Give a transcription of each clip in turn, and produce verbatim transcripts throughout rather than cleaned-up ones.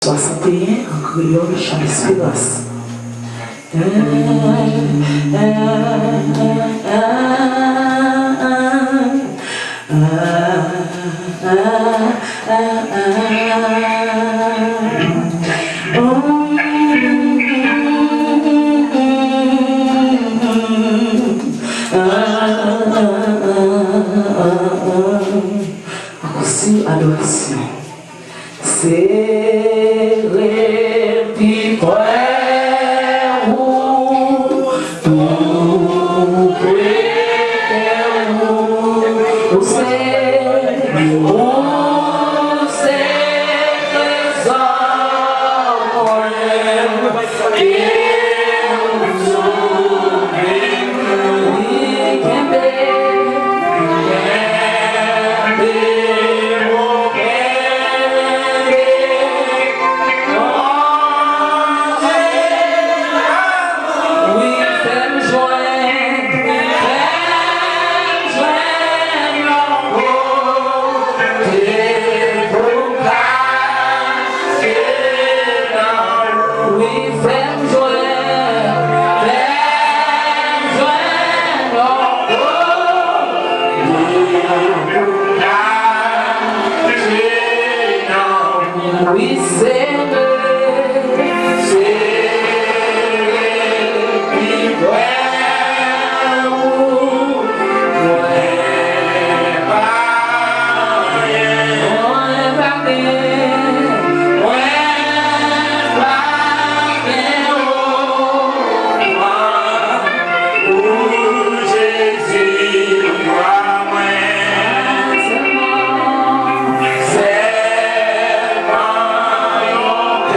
Swasanteyen an kreyòl, Chan Esperans. Ankò, se adorasyon. Sere pi prè ou, tou pre kè ou. Ou se, ou se trezò mwen. Wi, fè m jwenn, fè m jwenn, oh, oh. Wi, Senyè, Senyè, pi prè ou, mwen pa anyen. Mwen pa gen, mwen pa gen, oh, mwen, pou Jezi, vwa mwen. Sèlman, sèlman yon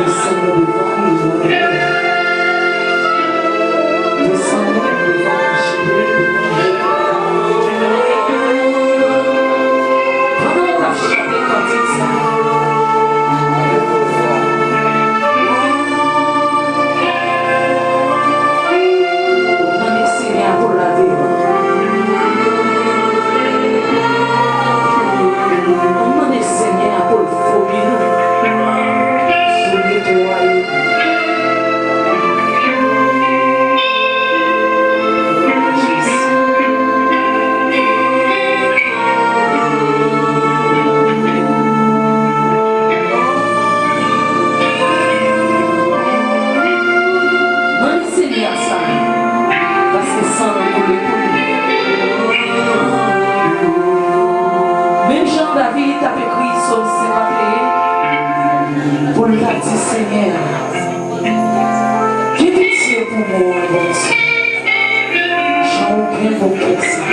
Desann nou devan li, devan li. Desann nou devan li, cheri. Pandan w ap chante kantik sa, mande Senyè a pou l lave w. Mande Senyè a pou l fomi nou. Pou netwaye nou. Mande Senyè a sa, paske san l koule pou nou. Menm jan David t ap ekri Sòm senkanteyen, pou l ta di Senyè a, gen pitye pou mwen, Bondye, jan w gen bon kè sa.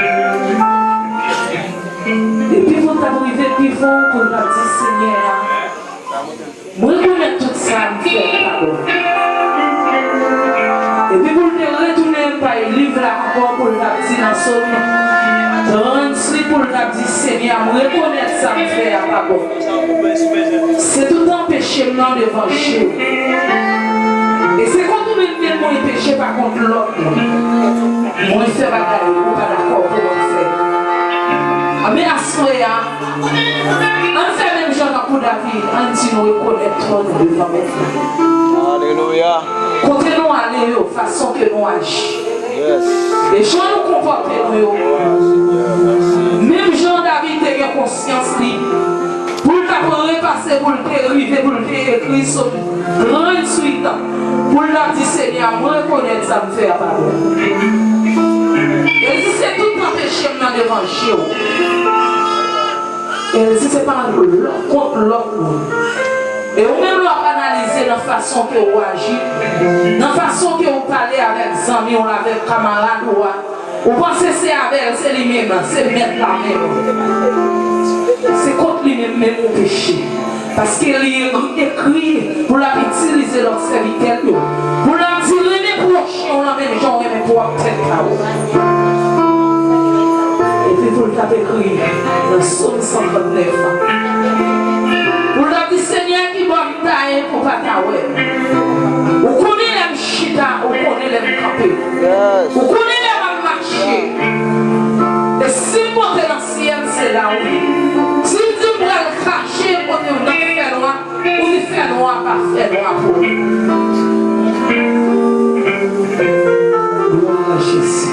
Epi pou l t ap rive pi fon, pou l ta di Senyè a, mwen rekonèt tout sa m fè pa bò. Epi pou l te retounen bay liv la ankò, pou l t ap di nan Sòm tranntuit, pou l t ap di, Senyè, m rekonèt sa m fè a pa bò. Se tout an peche m nan devan je w. E se kont ou menm menm mwen peche, pa kont lòt moun. Mwen fè bagay ou pa dakò pou mwen fè. Anben aswè a, ann fè menm jan tankou David, ann di nou rekonèt tò nou devan Mèt la. Alelouya. Kote nou ale yo, fason ke nou aji. Yes. E jan nou konpòte nou yo. Menm jan David te gen konsyans li, pou l t ap repase, pou l te rive, pou l te ekri Sòm tranntuit an, pou l t ap di, Senyè, mwen rekonèt sa m fè a pa bò. E li di, se tout an peche m nan devan je w. E li di, se pa lòt kont lòt moun. E ou menm lè w ap analize nan fason ke w aji, nan fason ke w pale avèk zanmi w la, avèk kamarad ou a, ou panse se avè l, se li menm, se mèt la menm. Se kont li menm menm ou peche. Paske li ekri pou l ap itilize lòt sèvitè l yo. Pou l ap di, renmen pwochen w lan menm jan w renmen pwòp tèt pa w. Epi pou l t ap ekri nan Sòm san trannèf an, pou l t ap di, Senyè, ki bò m ta ye pou w pa ta wè m? Ou konnen lè m chita, ou konnen lè m kanpe. Yes. Ou konnen lè m ap mache. E si m monte nan syèl, se la ou ye. Si m di m pral kache kote w nan fènwa, ou di fènwa pa fènwa pou ou. Glwa a Jezi.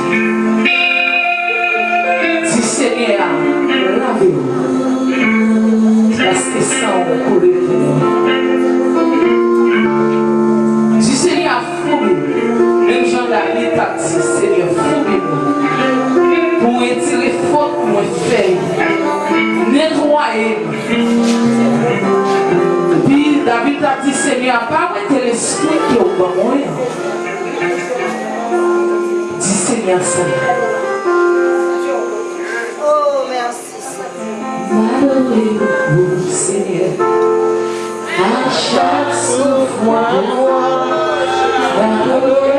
Di Senyè a, lave m, paske san w koule pou mwen. Di Senyè a, fomi m, menm jan David t ap di, Senyè, fomi m, pou w retire fòt mwen fè yo, netwaye m. Epi David t ap di, Senyè, pa wete lespri ke w ban mwen an. Di Senyè sa. Oh, mèsi, Senyè. M adore w, Senyè. A chak souf mwen, m adore w.